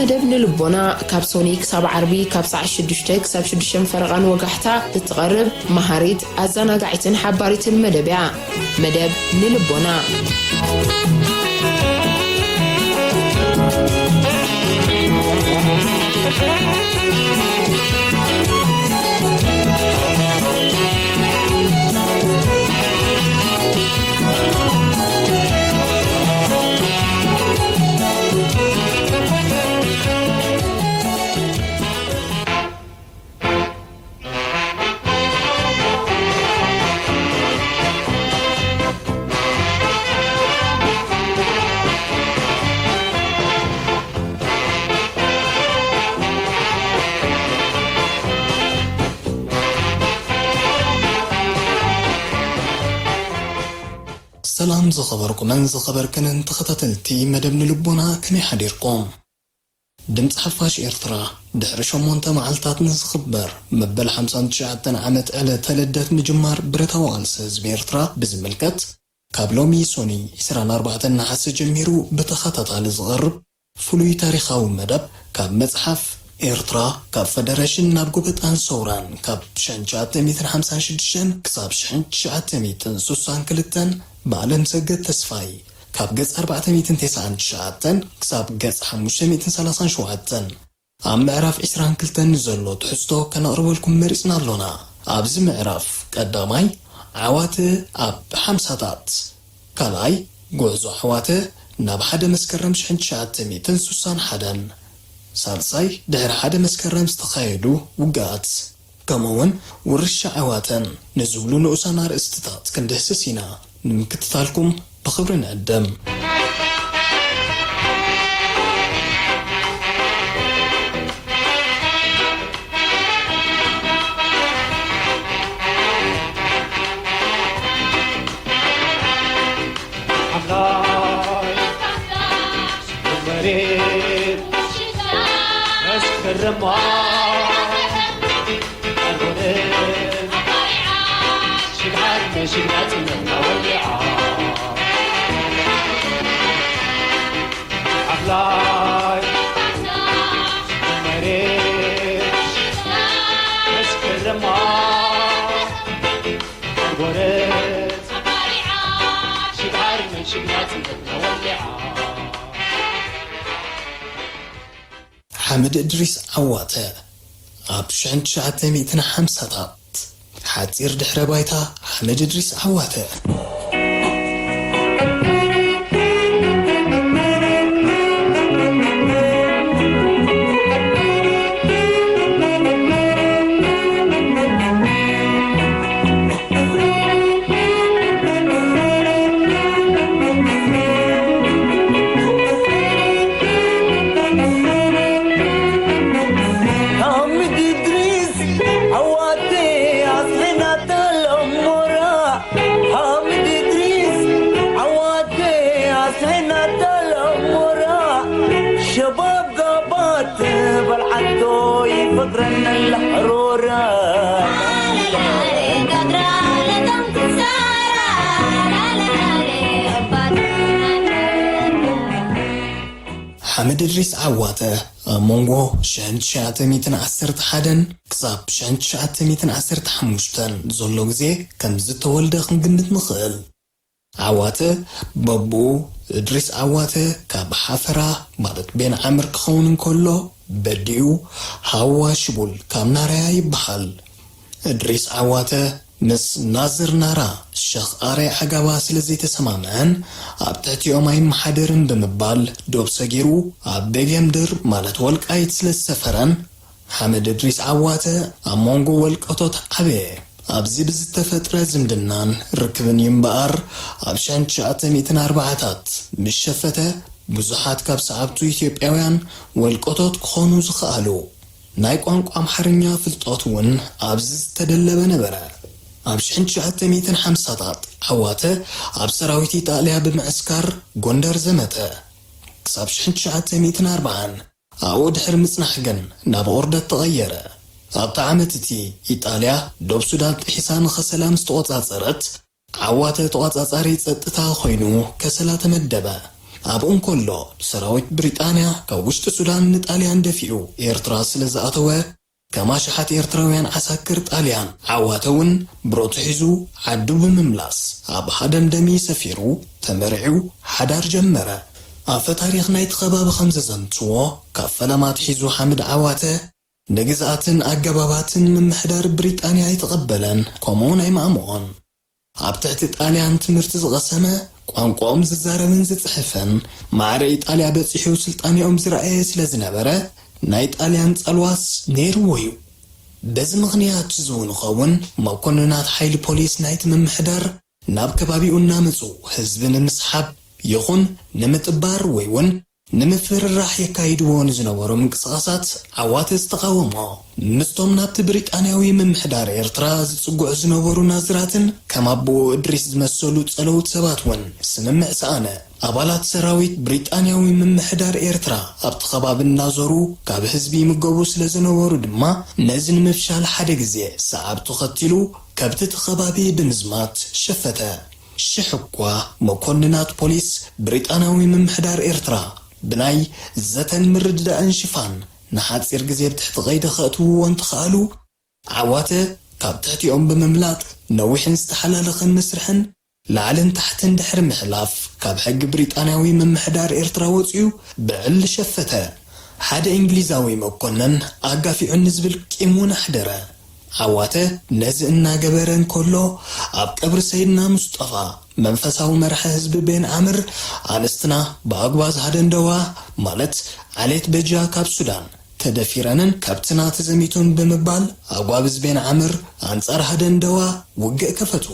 መደብ ንልቦና፣ ካብ ሶኒ ክሳብ ዓርቢ ካብ ሰዓት ሽዱሽተ ክሳብ ሽዱሽተ ፈረቓ ንወጋሕታ እትቐርብ መሃሪት፣ ኣዘናጋዒትን ሓባሪትን መደብ እያ። መደብ ንልቦና። ሰላም ዝኸበርኩምን ዝኸበርክንን ተኸታተልቲ መደብ ንልቦና፣ ከመይ ሓዲርኩም? ድምፂ ሓፋሽ ኤርትራ ድሕሪ ሸሞንተ መዓልታት ንዝኽበር መበል ሓምሳን ትሽዓተን ዓመት ዕለተ ልደት ምጅማር ብረታዊ ቃልሲ ህዝቢ ኤርትራ ብዝምልከት፣ ካብ ሎሚ ሶኒ ዕስራን ኣርባዕተን ነሓሰ ጀሚሩ ብተኸታታሊ ዝቐርብ ፍሉይ ታሪኻዊ መደብ፣ ካብ መጽሓፍ ኤርትራ ካብ ፈደረሽን ናብ ጎበጣን ሰውራን፣ ካብ ሽሕን ትሽዓተ ሚእትን ሓምሳን ሽዱሽተን ክሳብ ሽሕን ትሽዓተ ሚእትን ስሳን ክልተን፣ ብኣለምሰገድ ተስፋይ፣ ካብ ገጽ ኣርባዕተ ሚእትን ተስዓን ትሽዓተን ክሳብ ገጽ ሓሙሽተ ሚእትን ሰላሳን ሸውዓተን፣ ኣብ ምዕራፍ ዕስራን ክልተን ንዘሎ ትሕዝቶ ከነቕርበልኩም መሪጽና ኣሎና። ኣብዚ ምዕራፍ ቀዳማይ፣ ዓዋተ ኣብ ሓምሳታት፣ ካልኣይ፣ ጉዕዞ ዓዋተ ናብ ሓደ መስከረም ሽሕን ትሽዓተ ሚእትን ስሳን ሓደን፣ ሳልሳይ፣ ድሕሪ ሓደ መስከረም ዝተኻየዱ ውግኣት፣ ከምኡ እውን ውርሻ ዓዋተን ንዝብሉ ንኡሳን ኣርእስትታት ክንድህስስ ኢና። ንምክትታልኩም ብኽብሪ ንዕድም። ኣምላኽ መሬት መስከረማ ኣልቦነት ሽግዓት መሽግና ጽነትና ወሊዓ ኣፍላይ መሬት መስከረማ ኣልቦነት ሽግዓት መሽግና ጽነትና ወሊዓ ሓምድ እድሪስ ዓዋተ፣ ኣብ ሽሕን ትሽዓተ ሚእትን ሓምሳታት። ሓጺር ድሕረ ባይታ ሓምድ እድሪስ ዓዋተ። ሓምድ እድሪስ ዓዋተ ኣስሒናታ ለሞራ። ሓምድ እድሪስ ዓዋተ ኣስሒናታ ለሞራ። ሸባብ ጋባት በልዓቶ ይፈጥረን ኣላ ሮራ። ሓምድ እድሪስ ዓዋተ ኣብ መንጎ ሽሕን ትሽዓተ ሚእትን ዓሰርተ ሓደን ክሳብ ሽሕን ትሽዓተ ሚእትን ዓሰርተ ሓሙሽተን ዘሎ ግዜ ከም ዝተወልደ ክንግምት ንኽእል። ዓዋተ በቦኡ እድሪስ ዓዋተ ካብ ሓፈራ ማለት ቤን ዓምር ክኸውን እንከሎ፣ በዲኡ ሃዋ ሽቡል ካብ ናራያ ይበሃል። እድሪስ ዓዋተ ምስ ናዝር ናራ ሸኽ ኣረይ ዓጋባ ስለ ዘይተሰማምዐን፣ ኣብ ትሕቲኦም ኣይመሓደርን ብምባል ዶብ ሰጊሩ ኣብ ቤጌምድር ማለት ወልቃይት ስለ ዝሰፈረን፣ ሓመድ እድሪስ ዓዋተ ኣብ መንጎ ወልቀቶት ዓበየ። ኣብዚ ብዝተፈጥረ ዝምድናን ርክብን እዩ እምበኣር፣ ኣብ ሽሕን ትሽዓተ ሚእትን ኣርባዓታት ምስ ሸፈተ፣ ብዙሓት ካብ ሰዓብቱ ኢትዮጵያውያን ወልቀቶት ክኾኑ ዝኸኣሉ። ናይ ቋንቋ ኣምሓርኛ ፍልጠቱ እውን ኣብዚ ዝተደለበ ነበረ። ኣብ ሽሕን ትሽዓተ ሚእትን ሓምሳታት ዓዋተ ኣብ ሰራዊት ኢጣልያ ብምዕስካር ጎንደር ዘመተ። ክሳብ ሽሕን ትሽዓተ ሚእትን ኣርባዓን ኣብኡ ድሕሪ ምጽናሕ ግን ናብ ቁርደት ተቐየረ። ኣብቲ ዓመት እቲ ኢጣልያ ዶብ ሱዳን ጥሒሳ ንኸሰላ ምስ ተቖጻጸረት፣ ዓዋተ ተቖጻጻሪ ጸጥታ ኮይኑ ከሰላ ተመደበ። ኣብኡ እንከሎ፣ ሰራዊት ብሪጣንያ ካብ ውሽጢ ሱዳን ንጣልያን ደፊኡ ኤርትራ ስለ ዝኣተወ፣ ከም ኣሽሓት ኤርትራውያን ዓሳክር ጣልያን፣ ዓዋተ እውን ብረቱ ሒዙ ዓዱ ብምምላስ፣ ኣብ ሃደምደሚ ሰፊሩ፣ ተመሪዑ፣ ሓዳር ጀመረ። ኣፈ ታሪኽ ናይቲ ከባቢ ከም ዘዘንትዎ፣ ካብ ፈለማ ኣትሒዙ ሓምድ ዓዋተ ንግዝኣትን ኣገባባትን ምምሕዳር ብሪጣንያ ኣይተቐበለን፣ ከምኡውን ኣይማእምኦን። ኣብ ትሕቲ ጣልያን ትምህርቲ ዝቐሰመ፣ ቋንቋኦም ዝዛረብን ዝጽሕፍን፣ ማዕረ ኢጣልያ በጺሑ ስልጣኔኦም ዝረኣየ ስለ ዝነበረ፣ ናይ ጣልያን ጸልዋስ ነይርዎ እዩ። በዚ ምኽንያት እዚ እውን ይኸውን፣ መኮንናት ሓይሊ ፖሊስ ናይቲ ምምሕዳር ናብ ከባቢኡ እናመጹ ህዝቢ ንምስሓብ ይኹን ንምጥባር ወይ እውን ንምፍርራሕ የካይድዎ ንዝነበሩ ምንቅስቓሳት ዓዋተ ዝተቓወሞ። ምስቶም ናብቲ ብሪጣንያዊ ምምሕዳር ኤርትራ ዝጽግዑ ዝነበሩ ናዝራትን ከም ኣቦኡ እድሪስ ዝመሰሉ ጸለውት ሰባት እውን ስምምዕ ሰኣነ። ኣባላት ሰራዊት ብሪጣንያዊ ምምሕዳር ኤርትራ ኣብቲ ከባቢ እናዞሩ ካብ ህዝቢ ይምገቡ ስለ ዝነበሩ ድማ፣ ነዚ ንምፍሻል ሓደ ግዜ ሰዓብቱ ከቲሉ ከብቲ እቲ ከባቢ ብምዝማት ሸፈተ። ሽሕ እኳ መኮንናት ፖሊስ ብሪጣንያዊ ምምሕዳር ኤርትራ ብናይ ዘተን ምርድዳእን ሽፋን ንሓጺር ግዜ ብትሕቲ ቀይዲ ከእትውዎ እንተኸኣሉ፣ ዓዋተ ካብ ትሕቲኦም ብምምላጥ ነዊሕን ዝተሓላለኸን መስርሕን ላዕልን ታሕትን ድሕሪ ምሕላፍ፣ ካብ ሕጊ ብሪጣንያዊ ምምሕዳር ኤርትራ ወጺኡ ብዕሊ ሸፈተ። ሓደ እንግሊዛዊ መኮነን ኣጋፊዑኒ ዝብል ቂም እውን ኣሕደረ። ዓዋተ ነዚ እናገበረ እንከሎ፣ ኣብ ቀብሪ ሰይድና ሙስጠፋ መንፈሳዊ መራሒ ህዝቢ ቤን ዓምር፣ ኣንስትና ብኣጉባዝ ሃደንደዋ፣ ማለት ዓሌት በጃ ካብ ሱዳን፣ ተደፊረንን ከብትና ተዘሚቱን ብምባል፣ ኣጓብዝ ቤን ዓምር ኣንጻር ሃደንደዋ ውግእ ከፈቱ።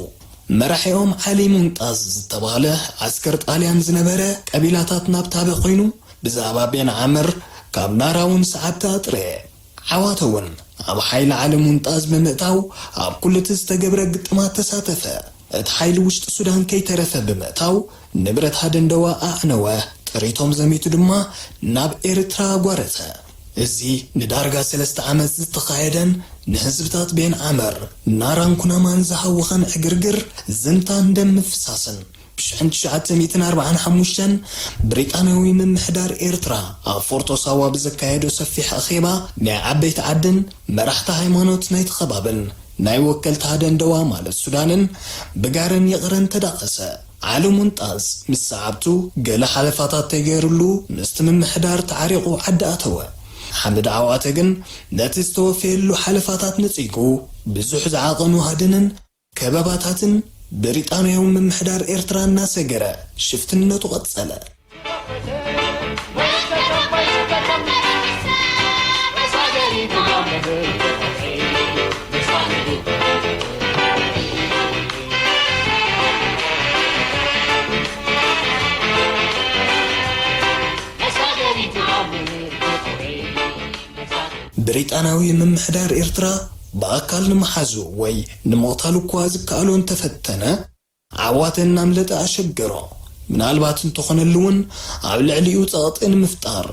መራሒኦም ዓሊ ሙንጣዝ ዝተባህለ ዓስከር ጣልያን ዝነበረ፣ ቀቢላታት ናብ ታበ ኮይኑ፣ ብዛዕባ ቤን ዓምር ካብ ናራ እውን ሰዓብቲ ኣጥረየ። ዓዋተ እውን ኣብ ሓይሊ ዓሊ ሙንጣዝ ብምእታው፣ ኣብ ኩሉ እቲ ዝተገብረ ግጥማት ተሳተፈ። እቲ ሓይሊ ውሽጢ ሱዳን ከይተረፈ ብምእታው፣ ንብረት ሃደንደዋ ኣዕነወ፣ ጥሪቶም ዘሚቱ ድማ ናብ ኤርትራ ኣጓረተ። እዚ ንዳርጋ ሰለስተ ዓመት ዝተኻየደን ንህዝብታት ቤን ዓመር፣ ናራን ኩናማን ዝሃወኸን ዕግርግር፣ ዝምታን ደም ምፍሳስን፣ ብሽሕን ትሽዓተ ሚእትን ኣርባዓን ሓሙሽተን ብሪጣንያዊ ምምሕዳር ኤርትራ ኣብ ፎርቶ ሳዋ ብዘካየዶ ሰፊሕ ኣኼባ፣ ናይ ዓበይቲ ዓድን መራሕቲ ሃይማኖት ናይቲ ከባብን ናይ ወከልቲ ሃደንደዋ ማለት ሱዳንን ብጋረን ይቕረን ተዳቐሰ። ዓሊ ሙንጣዝ ምስ ሰዓብቱ ገለ ሓለፋታት ተገይሩሉ ምስቲ ምምሕዳር ተዓሪቑ ዓዲ ኣተወ። ሓምድ ዓዋተ ግን ነቲ ዝተወፈየሉ ሓለፋታት ነጺጉ ብዙሕ ዝዓቐኑ ሃደንን ከበባታትን ብሪጣንያዊ ምምሕዳር ኤርትራ እናሰገረ ሽፍትነቱ ቀጸለ። ብሪጣንያዊ ምምሕዳር ኤርትራ ብኣካል ንምሓዙ ወይ ንምቕታሉ እኳ ዝከኣሎ እንተፈተነ፣ ዓዋተ እናምለጠ ኣሸገሮ። ምናልባት እንተኾነሉ እውን ኣብ ልዕሊኡ ጸቕጢ ንምፍጣር፣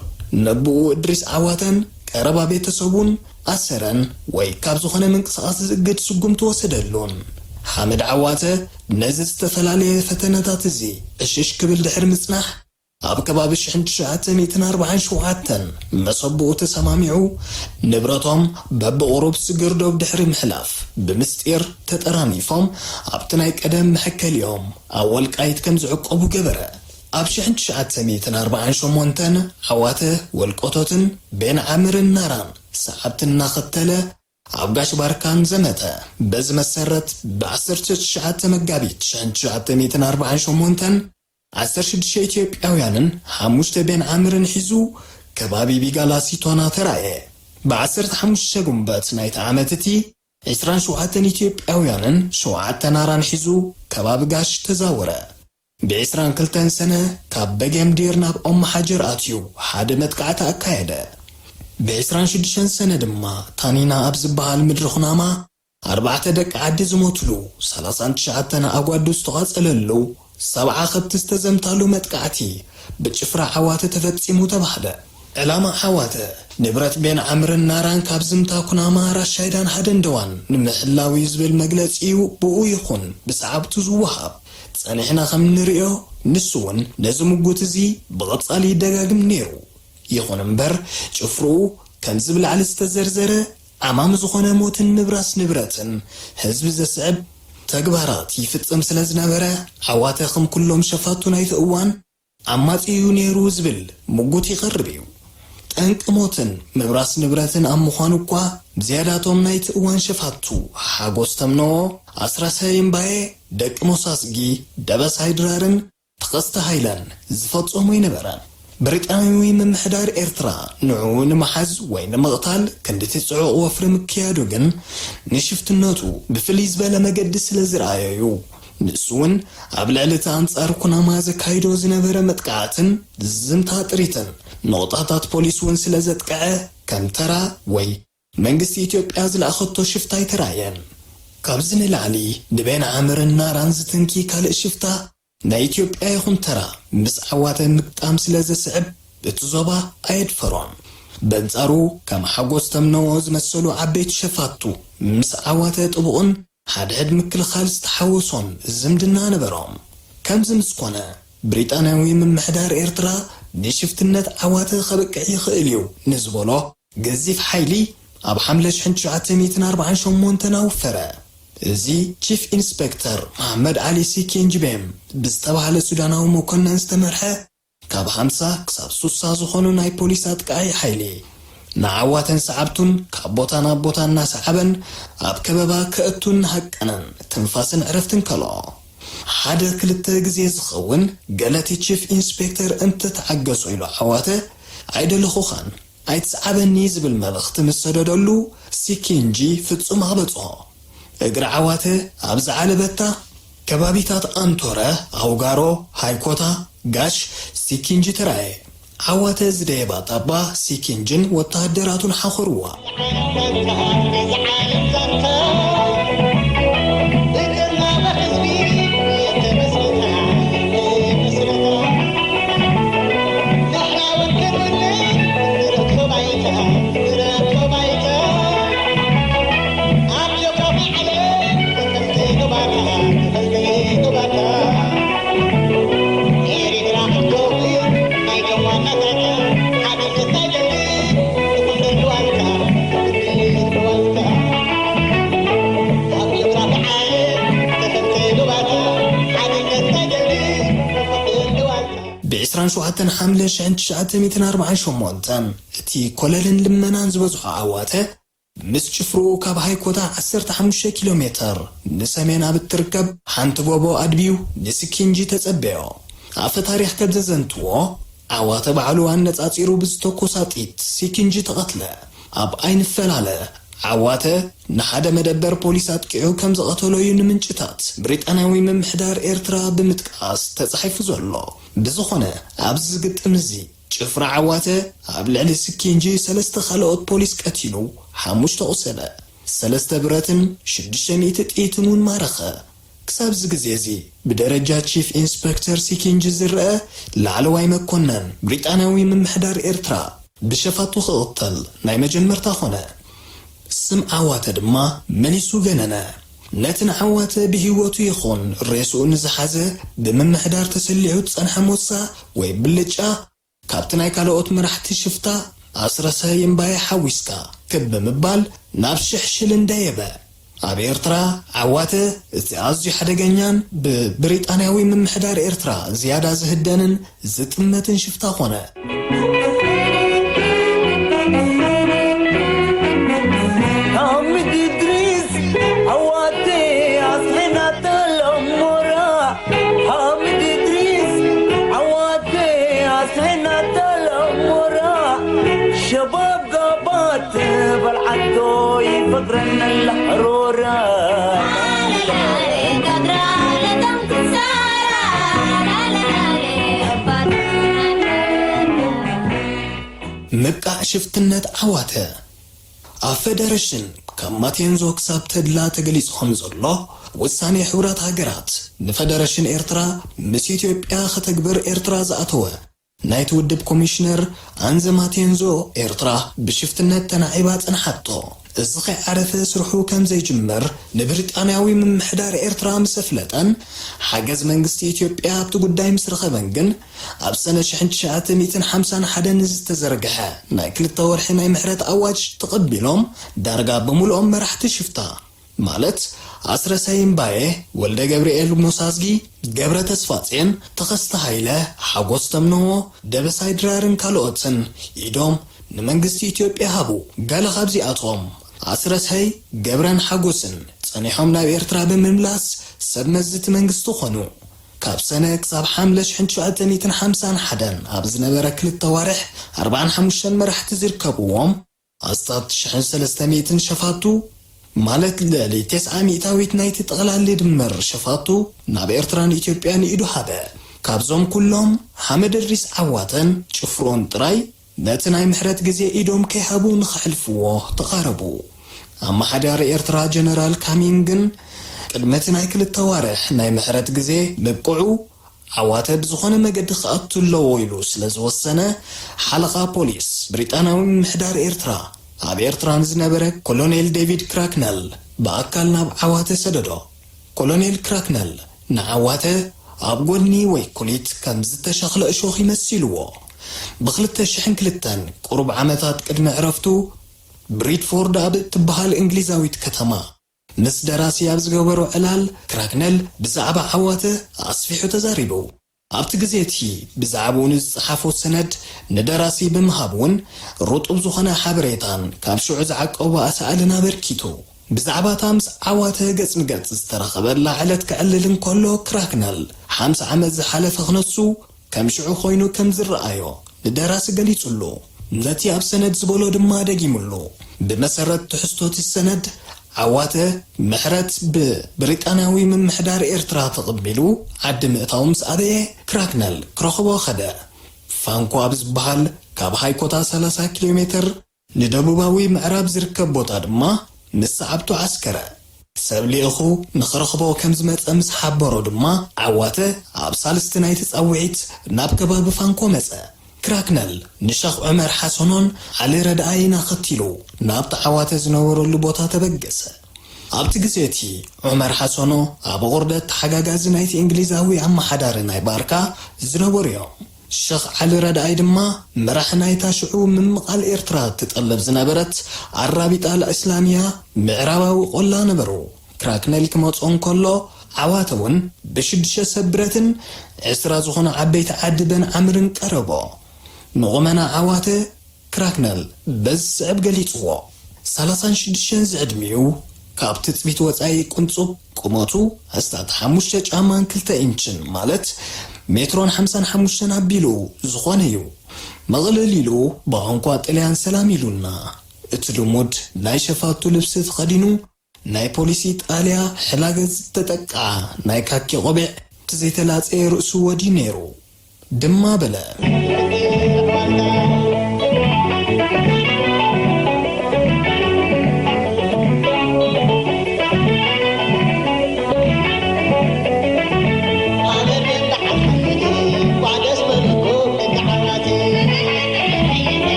ነብኡ እድሪስ ዓዋተን ቀረባ ቤተሰቡን ኣሰረን ወይ ካብ ዝኾነ ምንቅስቓስ ዝእግድ ስጉምቲ ወሰደሉን። ሓምድ ዓዋተ ነዚ ዝተፈላለየ ፈተነታት እዚ ዕሽሽ ክብል ድሕሪ ምጽናሕ፣ ኣብ ከባቢ ሽሕን ትሽዓተ ሚእትን ኣርባዓን ሸውዓተን መሰ ኣቦኡ ተሰማሚዑ፣ ንብረቶም በብቑሩብ ስግር ዶብ ድሕሪ ምሕላፍ፣ ብምስጢር ተጠራኒፎም ኣብቲ ናይ ቀደም መሐከሊኦም ኣብ ወልቃይት ከም ዝዕቆቡ ገበረ። ኣብ ሽሕን ትሽዓተ ሚእትን ኣርባዓን ሸሞንተን ዓዋተ ወልቆቶትን ቤን ዓምርን ናራን ሰዓብቲ እናኸተለ ኣብ ጋሽ ባርካን ዘመተ። በዚ መሰረት፣ ብዓሰርተ ትሽዓተ መጋቢት ሽሕን ትሽዓተ ሚእትን ኣርባዓን ሸሞንተን፣ ዓሰርተ ሽዱሽተ ኢትዮጵያውያንን ሓሙሽተ ቤን ዓምርን ሒዙ፣ ከባቢ ቢጋላ ሲቶና ተራእየ። ብዓሰርተ ሓሙሽተ ጉንበት ናይቲ ዓመት እቲ፣ ዕስራን ሸውዓተን ኢትዮጵያውያንን ሸውዓተ ናራን ሒዙ፣ ከባቢ ጋሽ ተዛወረ። ብዕስራን ክልተን ሰነ፣ ካብ በጌምዲር ናብ ኦመሓጀር ኣትዩ፣ ሓደ መጥቃዕቲ ኣካየደ። ብዕስራን ሽዱሽተን ሰነ ድማ፣ ታኒና ኣብ ዝበሃል ምድሪ ኩናማ፣ ኣርባዕተ ደቂ ዓዲ ዝሞትሉ፣ ሰላሳን ትሽዓተን ኣጓዱ ዝተቓጸለሉ፣ ሰብዓ ከብቲ ዝተዘምታሉ መጥቃዕቲ ብጭፍራ ዓዋተ ተፈጺሙ ተባህለ። ዕላማ ዓዋተ፣ ንብረት ቤን ዓምርን ናራን ካብ ዝምታ ኩናማ፣ ራሻይዳን ሃደንደዋን ንምሕላው እዩ ዝብል መግለጺ እዩ ብኡ ይኹን ብሰዓብቱ ዝወሃብ። ጸኒሕና ከም እንርእዮ፣ ንሱ እውን ነዚ ምጉት እዚ ብቐጻሊ ይደጋግም ነይሩ። ይኹን እምበር፣ ጭፍርኡ ከምዚ ብላዕሊ ዝተዘርዘረ ዓማሚ ዝኾነ ሞትን ምብራስ ንብረትን ህዝቢ ዘስዕብ ተግባራት ይፍጽም ስለ ዝነበረ፣ ዓዋተ ከም ኩሎም ሸፋቱ ናይቲ እዋን ኣማጺኡ ነይሩ ዝብል ምጉት ይቐርብ እዩ። ጠንቂ ሞትን ምብራስ ንብረትን ኣብ ምዃኑ እኳ፣ ዝያዳቶም ናይቲ እዋን ሸፋቱ ሓጎስ ተምነዎ፣ ኣስራሳይ እምባዬ፣ ደቂ ሞሳስጊ፣ ደበሳይ ድራርን ተኸስተ ሃይለን ዝፈጸሞ ኣይነበረን። ብሪጣንያዊ ምምሕዳር ኤርትራ ንዕኡ ንምሓዝ ወይ ንምቕታል ክንድቲ ጽዑቕ ወፍሪ ምክያዱ ግን ንሽፍትነቱ ብፍልይ ዝበለ መገዲ ስለ ዝረኣዮ እዩ። ንሱ እውን ኣብ ልዕሊ እቲ ኣንጻር ኩናማ ዘካይዶ ዝነበረ መጥቃዕትን ዝምታ ጥሪትን ነቑጣታት ፖሊስ እውን ስለ ዘጥቅዐ ከም ተራ ወይ መንግስቲ ኢትዮጵያ ዝለኣኸቶ ሽፍታ ኣይተራእየን። ካብዚ ንላዕሊ ንቤን ዓምርን ናራን ዝትንኪ ካልእ ሽፍታ ናይ ኢትዮጵያ ይኹን ተራ ምስ ዓዋተ ምግጣም ስለ ዘስዕብ እቲ ዞባ ኣየድፈሮን። በንጻሩ ከም ሓጎስ ተምነዎ ዝመሰሉ ዓበይቲ ሸፋቱ ምስ ዓዋተ ጥቡቕን ሓድሕድ ምክልኻል ዝተሓወሶን ዝምድና ነበሮም። ከምዚ ምስ ኮነ፣ ብሪጣንያዊ ምምሕዳር ኤርትራ ንሽፍትነት ዓዋተ ከብቅዕ ይኽእል እዩ ንዝበሎ ገዚፍ ሓይሊ ኣብ ሓምለ ሽሕን ትሽዓተ ሚእትን ኣርባዓን ሸሞንተን ኣውፈረ። እዚ ቺፍ ኢንስፔክተር መሓመድ ዓሊ ሲኪንጅቤም ብዝተባህለ ሱዳናዊ መኮነን ዝተመርሐ ካብ ሓምሳ ክሳብ ሱሳ ዝኾኑ ናይ ፖሊስ ኣጥቃዒ ሓይሊ ንዓዋተን ሰዓብቱን ካብ ቦታ ናብ ቦታ እናሰዓበን ኣብ ከበባ ከእቱን ሃቀነን ትንፋስን ዕረፍትን ከልኦ። ሓደ ክልተ ግዜ ዝኸውን ገለ እቲ ቺፍ ኢንስፔክተር እንተተዓገሶ ኢሉ ዓዋተ ኣይደለኹኻን ኣይትስዓበኒ ዝብል መልእኽቲ ምስ ሰደደሉ፣ ሲኪንጂ ፍጹም ኣቕበጾ። እግሪ ዓዋተ ኣብ ዝዓለበታ ከባቢታት ኣንቶረ፣ ኣውጋሮ፣ ሃይኮታ፣ ጋሽ፣ ሲኪንጂ ተራእየ። ዓዋተ ዝደየባ ጣባ ሲኪንጅን ወተሃደራቱን ሓኾርዋ። ብ ዕስራን ሸውዓተን ሓምለ ሽሕን ትሽዓተ ሚእትን ኣርባዓን ሸሞንተን እቲ ኮለልን ልመናን ዝበዝሖ ዓዋተ፣ ምስ ጭፍርኡ ካብ ሃይኮታ ዓሰርተ ሓሙሽተ ኪሎ ሜተር ንሰሜን ኣብ እትርከብ ሓንቲ ጎቦ ኣድብዩ ንሲኪንጂ ተጸበዮ። ኣፈ ታሪኽ ከም ዘዘንትዎ፣ ዓዋተ ባዕሉ ኣነጻጺሩ ብዝተኮሳ ጥይት ሲኪንጂ ተቐትለ። ኣብ ኣይንፈላለ፣ ዓዋተ ንሓደ መደበር ፖሊስ ኣጥቂዑ ከም ዝቐተሎ እዩ ንምንጭታት ብሪጣንያዊ ምምሕዳር ኤርትራ ብምጥቃስ ተጻሒፉ ዘሎ። ብዝኾነ፣ ኣብዚ ግጥም እዚ፣ ጭፍራ ዓዋተ ኣብ ልዕሊ ስኪንጂ ሰለስተ ካልኦት ፖሊስ ቀቲሉ፣ ሓሙሽተ ቆሰለ። ሰለስተ ብረትን ሽዱሽተ ሚእቲ ጥይትን እውን ማረኸ። ክሳብዚ ግዜ እዚ፣ ብደረጃ ቺፍ ኢንስፐክተር ሲኪንጂ ዝረአ ላዕለዋይ መኮነን ብሪጣንያዊ ምምሕዳር ኤርትራ ብሸፋቱ ክቕተል ናይ መጀመርታ ኾነ። ስም ዓዋተ ድማ መሊሱ ገነነ። ነቲ ንዓዋተ ብህይወቱ ይኹን ሬስኡ ንዝሓዘ ብምምሕዳር ተሰሊዑ ዝጸንሐ ሞሳ ወይ ብልጫ፣ ካብቲ ናይ ካልኦት መራሕቲ ሽፍታ ኣስረሰ ይምባየ ሓዊስካ ክብ ብምባል ናብ ሽሕ ሽል እንዳየበ። ኣብ ኤርትራ ዓዋተ እቲ ኣዝዩ ሓደገኛን ብብሪጣንያዊ ምምሕዳር ኤርትራ ዝያዳ ዝህደንን ዝጥመትን ሽፍታ ኾነ። ሓሚድ እድሪስ ዓዋተ ኣስሒና ተለሞራ። ሓሚድ እድሪስ ዓዋተ ኣስሒና ተለሞራ። ሸባብ ጋባት በልዓቶ ይፈጥረን ኣላ ሮራ። ምብቃዕ ሽፍትነት ዓዋተ። ኣብ ፈደረሽን ካብ ማቴንዞ ክሳብ ተድላ ተገሊጹ ከም ዘሎ፣ ውሳኔ ሕቡራት ሃገራት ንፈደረሽን ኤርትራ ምስ ኢትዮጵያ ከተግብር ኤርትራ ዝኣተወ ናይቲ ውድብ ኮሚሽነር ኣንዘ ማቴንዞ፣ ኤርትራ ብሽፍትነት ተናዒባ ጸንሓቶ። እዚ ከይዓረፈ ስርሑ ከም ዘይጅምር ንብሪጣንያዊ ምምሕዳር ኤርትራ ምስ ኣፍለጠን፣ ሓገዝ መንግስቲ ኢትዮጵያ ኣብቲ ጉዳይ ምስ ረኸበን ግን፣ ኣብ ሰነ ሽሕን ትሽዓተ ሚእትን ሓምሳን ሓደን ዝተዘርግሐ ናይ ክልተ ወርሒ ናይ ምሕረት ኣዋጅ ተቐቢሎም፣ ዳርጋ ብምልኦም መራሕቲ ሽፍታ፣ ማለት ኣስረሳይ እምባየ፣ ወልደ ገብርኤል ሞሳዝጊ፣ ገብረ ተስፋጽዮን፣ ተኸስተ ሃይለ፣ ሓጎስ ተምነዎ፣ ደበሳይ ድራርን ካልኦትን ኢዶም ንመንግስቲ ኢትዮጵያ ሃቡ። ገለ ካብዚኣቶም ኣስረሳይ፣ ገብረን ሓጎስን ጸኒሖም ናብ ኤርትራ ብምምላስ ሰብ መዚ እቲ መንግስቲ ኾኑ። ካብ ሰነ ክሳብ ሓምለ ሽሕን ትሽዓተ ሚእትን ሓምሳን ሓደን ኣብ ዝነበረ ክልተ ዋርሕ፣ ኣርባዓን ሓሙሽተን መራሕቲ ዝርከብዎም ኣስታት ሽሕን ሰለስተ ሚእትን ሸፋቱ፣ ማለት ልዕሊ ተስዓ ሚእታዊት ናይቲ ጠቕላሊ ድምር ሸፋቱ፣ ናብ ኤርትራን ኢትዮጵያን ኢዱ ሃበ። ካብዞም ኩሎም፣ ሓመድ እድሪስ ዓዋተን ጭፍሮን ጥራይ ነቲ ናይ ምሕረት ግዜ ኢዶም ከይሃቡ ንኸሕልፍዎ ተቓረቡ። ኣመሓዳሪ ኤርትራ ጀነራል ካሚንግ ግን፣ ቅድሚ እቲ ናይ ክልተ ዋርሕ ናይ ምሕረት ግዜ ምብቅዑ፣ ዓዋተ ብዝኾነ መገዲ ክኣቱ ኣለዎ ኢሉ ስለ ዝወሰነ፣ ሓለቓ ፖሊስ ብሪጣንያዊ ምምሕዳር ኤርትራ፣ ኣብ ኤርትራ ንዝነበረ ኮሎኔል ዴቪድ ክራክነል ብኣካል ናብ ዓዋተ ሰደዶ። ኮሎኔል ክራክነል ንዓዋተ ኣብ ጎድኒ ወይ ኩሊት ከም ዝተሸኽለ እሾኽ ይመሲልዎ። ብኽልተ ሽሕን ክልተን ቁሩብ ዓመታት ቅድሚ ዕረፍቱ፣ ብሪድፎርድ ኣብ እትበሃል እንግሊዛዊት ከተማ ምስ ደራሲ ኣብ ዝገበሮ ዕላል፣ ክራክነል ብዛዕባ ዓዋተ ኣስፊሑ ተዛሪቡ። ኣብቲ ግዜ እቲ ብዛዕባኡ ንዝጸሓፎ ሰነድ ንደራሲ ብምሃብ እውን፣ ርጡብ ዝኾነ ሓበሬታን ካብ ሽዑ ዝዓቀቦ ኣሳእልን ኣበርኪቱ። ብዛዕባ እታ ምስ ዓዋተ ገጽ ንገጽ ዝተራኸበላ ዕለት ከዕልል እንከሎ፣ ክራክነል ሓምሳ ዓመት ዝሓለፈ ክነሱ ከም ሽዑ ኮይኑ ከም ዝረኣዮ ንደራሲ ገሊጹሉ። ነቲ ኣብ ሰነድ ዝበሎ ድማ ደጊሙሉ። ብመሰረት ትሕዝቶ እቲ ሰነድ፣ ዓዋተ ምሕረት ብብሪጣንያዊ ምምሕዳር ኤርትራ ተቐቢሉ ዓዲ ምእታው ምስ ኣበየ፣ ክራክነል ክረኽቦ ከደ። ፋንኮ ኣብ ዝበሃል ካብ ሃይኮታ ሰላሳ ኪሎ ሜትር ንደቡባዊ ምዕራብ ዝርከብ ቦታ ድማ ምስ ሰዓብቱ ዓስከረ። ሰብ ልኢኹ ንኽረኽቦ ከም ዝመጸ ምስ ሓበሮ ድማ፣ ዓዋተ ኣብ ሳልስቲ ናይቲ ጻውዒት ናብ ከባቢ ፋንኮ መጸ። ክራክነል ንሸኽ ዑመር ሓሰኖን ዓሊ ረድኣይን ኣኸቲሉ ናብቲ ዓዋተ ዝነበረሉ ቦታ ተበገሰ። ኣብቲ ግዜ እቲ፣ ዑመር ሓሰኖ ኣብ ቑርደት ተሓጋጋዚ ናይቲ እንግሊዛዊ ኣመሓዳሪ ናይ ባርካ ዝነበሩ እዮም። ሸኽ ዓሊ ረድኣይ ድማ መራሒ ናይታ ሽዑ ምምቓል ኤርትራ ትጠልብ ዝነበረት ኣራቢጣ ኣልእስላምያ ምዕራባዊ ቆላ ነበሩ። ክራክነል ክመጾ እንከሎ፣ ዓዋተ እውን ብሽዱሽተ ሰብ ብረትን ዕስራ ዝኾኑ ዓበይቲ ዓዲ በን ዓምርን ቀረቦ። ንቑመና ዓዋተ ክራክነል በዚ ዝስዕብ ገሊጽዎ። ሰላሳን ሽዱሽተን ዝዕድሚኡ፣ ካብ ትጽቢት ወጻኢ ቅንጹብ፣ ቁመቱ ኣስታት ሓሙሽተ ጫማን ክልተ ኢንችን፣ ማለት ሜትሮን ሓምሳን ሓሙሽተን ኣቢሉ ዝኾነ እዩ። መቕልል ኢሉ ብቋንቋ ጥልያን ሰላም ኢሉና። እቲ ልሙድ ናይ ሸፋቱ ልብሲ ተኸዲኑ፣ ናይ ፖሊስ ኢጣልያ ሕላገ ዝተጠቅዓ ናይ ካኪ ቆቢዕ፣ እቲ ዘይተላጸየ ርእሱ ወድዩ ነይሩ። ድማ በለ።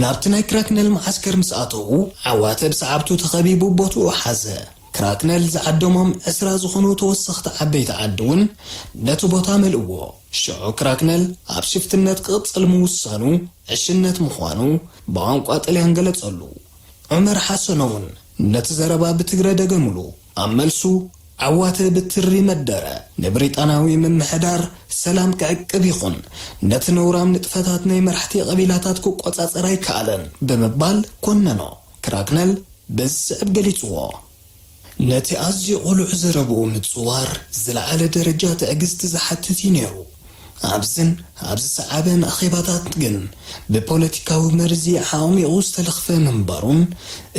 ናብቲ ናይ ክራክነል መዓስከር ምስ ኣተዉ፣ ዓዋተ ብሰዓብቱ ተኸቢቡ ቦትኡ ሓዘ። ክራክነል ዝዓደሞም ዕስራ ዝኾኑ ተወሰኽቲ ዓበይቲ ዓዲ እውን ነቲ ቦታ መልእዎ። ሽዑ ክራክነል ኣብ ሽፍትነት ክቕጽል ምውሳኑ ዕሽነት ምዃኑ ብቋንቋ ጥልያን ገለጸሉ። ዑመር ሓሰኖ እውን ነቲ ዘረባ ብትግረ ደገምሉ። ኣብ መልሱ፣ ዓዋተ ብትሪ መደረ፣ ንብሪጣናዊ ምምሕዳር ሰላም ክዕቅብ ይኹን ነቲ ነውራም ንጥፈታት ናይ መራሕቲ ቀቢላታት ክቆጻጸር ኣይከኣለን ብምባል ኮነኖ። ክራክነል በዚ ዝስዕብ ገሊጽዎ። ነቲ ኣዝዩ ቁሉዕ ዘረብኡ ምጽዋር ዝለዓለ ደረጃ ትዕግስቲ ዝሓትት እዩ ነይሩ። ኣብዝን ኣብ ዝሰዓበን ኣኼባታት ግን ብፖለቲካዊ መርዚ ዓሚቑ ዝተለኽፈ ምንባሩን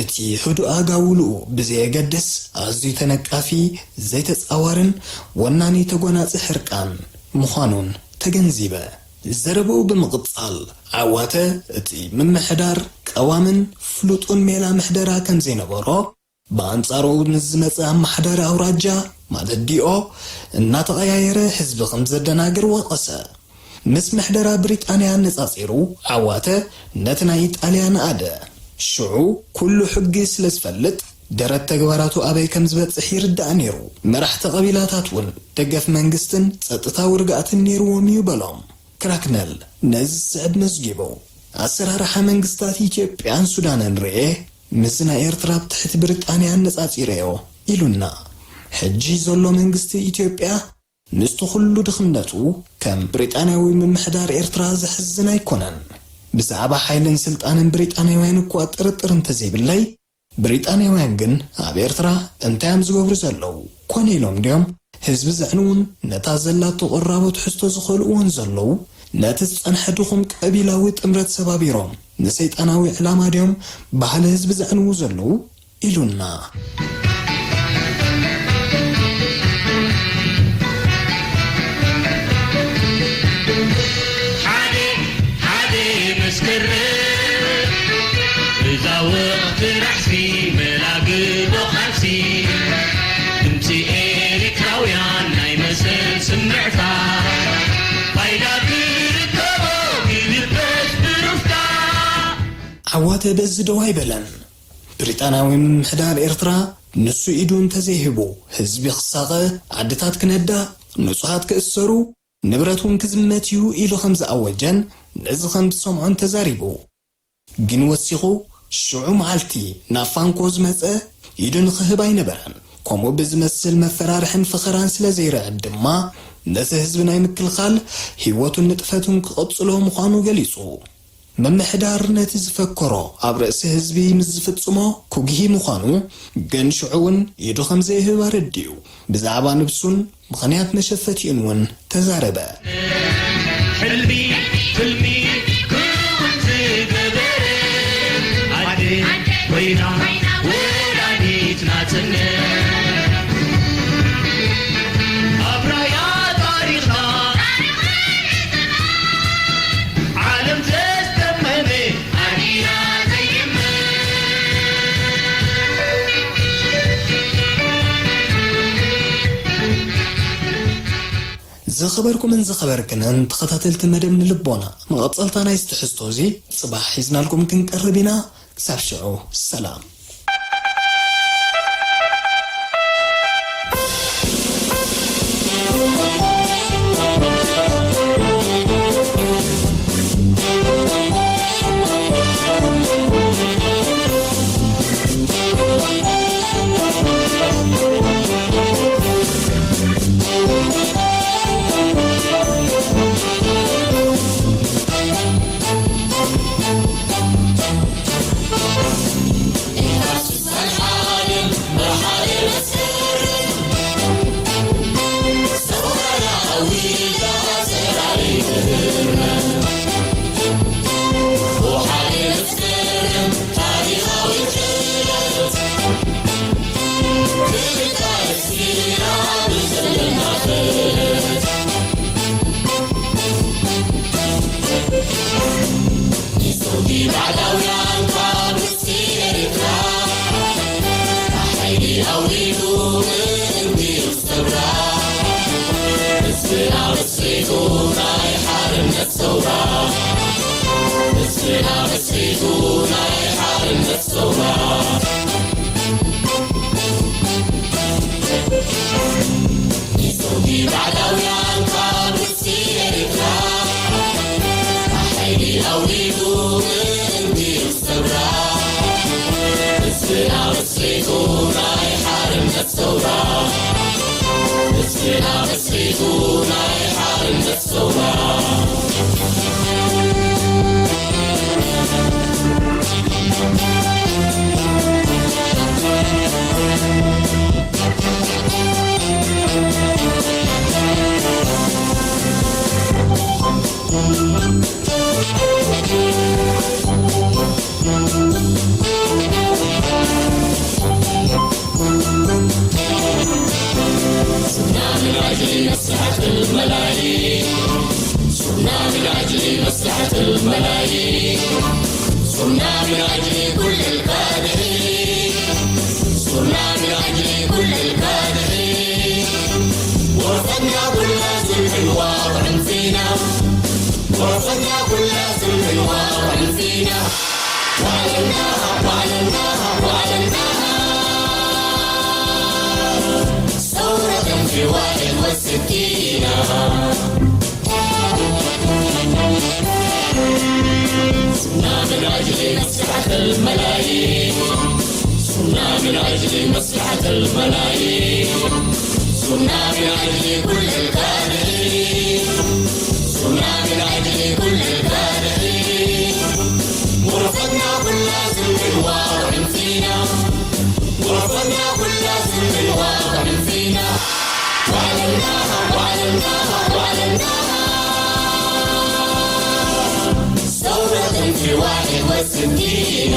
እቲ ህዱእ ኣጋውልኡ ብዘየገድስ ኣዝዩ ተነቃፊ፣ ዘይተጻዋርን ወናኒ ተጎናጺ ሕርቃን ምዃኑን ተገንዚበ። ዘረብኡ ብምቕጻል፣ ዓዋተ እቲ ምምሕዳር ቀዋምን ፍሉጡን ሜላ ምሕደራ ከም ዘይነበሮ፣ ብኣንጻሩ ምስ ዝመጸ ኣመሓዳሪ ኣውራጃ፣ ማለት ዲኦ፣ እናተቐያየረ ህዝቢ ከም ዘደናግር ወቐሰ። ምስ ምሕደራ ብሪጣንያ ኣነጻጺሩ፣ ዓዋተ ነቲ ናይ ኢጣልያ ነኣደ። ሽዑ ኩሉ ሕጊ ስለ ዝፈልጥ፣ ደረት ተግባራቱ ኣበይ ከም ዝበጽሕ ይርዳእ ነይሩ። መራሕቲ ቀቢላታት እውን ደገፍ መንግስትን ጸጥታዊ ርግኣትን ነይርዎም እዩ በሎም። ክራክነል ነዚ ዝስዕብ መዝጊቡ፣ ኣሰራርሓ መንግስታት ኢትዮጵያን ሱዳንን ርኤ፣ ምስዚ ናይ ኤርትራ ኣብ ትሕቲ ብሪጣንያ ኣነጻጺረዮ ኢሉና። ሕጂ ዘሎ መንግስቲ ኢትዮጵያ ምስቲ ኩሉ ድኽነቱ ከም ብሪጣንያዊ ምምሕዳር ኤርትራ ዘሕዝን ኣይኮነን። ብዛዕባ ሓይልን ስልጣንን ብሪጣንያውያን እኳ ጥርጥር እንተዘይብለይ፣ ብሪጣንያውያን ግን ኣብ ኤርትራ እንታይ እዮም ዝገብሩ ዘለዉ? ኮነ ኢሎም ድዮም ህዝቢ ዘዕንዉን ነታ ዘላቶ ቅራቦት ሕዝቶ ዝኸልእዎን ዘለዉ? ነቲ ዝጸንሐ ድኹም ቀቢላዊ ጥምረት ሰባቢሮም ንሰይጣናዊ ዕላማ ድዮም ባህሊ ህዝቢ ዘዕንዉ ዘለዉ? ኢሉና። ሓደ ሓደ መስከረም እዛ ወቕቲ ራሕሲ መላግቦ ቃልሲ ድምፂ ኤሪትራውያን ናይ መሰል ስምዕታ ፋይዳ ክርከቦ ይልበስ ብሩፍታ። ዓዋተ በዚ ደው ኣይበለን። ብሪጣንያዊ ምምሕዳር ኤርትራ ንሱ ኢዱ እንተዘይህቡ ህዝቢ ክሳቐ፣ ዓድታት ክነዳ፣ ንጹሃት ክእሰሩ፣ ንብረት እውን ክዝመት እዩ ኢሉ ከም ዝኣወጀን ነዚ ከም ዝሰምዖን ተዛሪቡ። ግን ወሲኹ ሽዑ መዓልቲ ናብ ፋንኮ ዝመጸ ኢዱ ንኽህብ ኣይነበረን። ከምኡ ብዝመስል መፈራርሕን ፈኸራን ስለ ዘይርዕድ ድማ ነቲ ህዝቢ ናይ ምክልኻል ህይወቱን ንጥፈቱን ክቕጽሎ ምዃኑ ገሊጹ። ምምሕዳር ነቲ ዝፈከሮ ኣብ ርእሲ ህዝቢ ምስ ዝፍጽሞ ኩግሂ ምዃኑ ግን ሽዑ እውን ኢዱ ከም ዘይህብ ኣረዲኡ። ብዛዕባ ንብሱን ምኽንያት መሸፈቲኡን እውን ተዛረበ። ሕልሚ፣ ሕልሚ ክውን ዝገበረ ኣደ ኮይና ወላዲት ናጽነት። ኣብ ራያ ታሪኽና ዓለም ዘስደመመ ኣዲና ዘይምር። ዝኸበርኩምን ዝኸበርክንን ተኸታተልቲ መደብ ንልቦና፣ መቐጸልታ ናይዚ ትሕዝቶ እዚ ጽባሕ ሒዝናልኩም ክንቀርብ ኢና። ክሳብ ሽዑ ሰላም። صرنا من أجل كل الكادحين، صرنا من أجل كل الكادحين. ورفضنا كل ظلم واقع فينا، ورفضنا كل ظلم واقع فينا. وأعلناها، وأعلناها، وأعلناها ثورة في واحد وستين. صرنا من أجل مصلحة الملايين، صرنا من أجل مصلحة الملايين، صرنا من أجل كل الكادحين، صرنا من أجل كل الكادحين. ورفضنا كل ظلم واقع فينا، ورفضنا كل ظلم واقع فينا. وأعلناها، وأعلناها، وأعلناها ثورة في واحد وستين.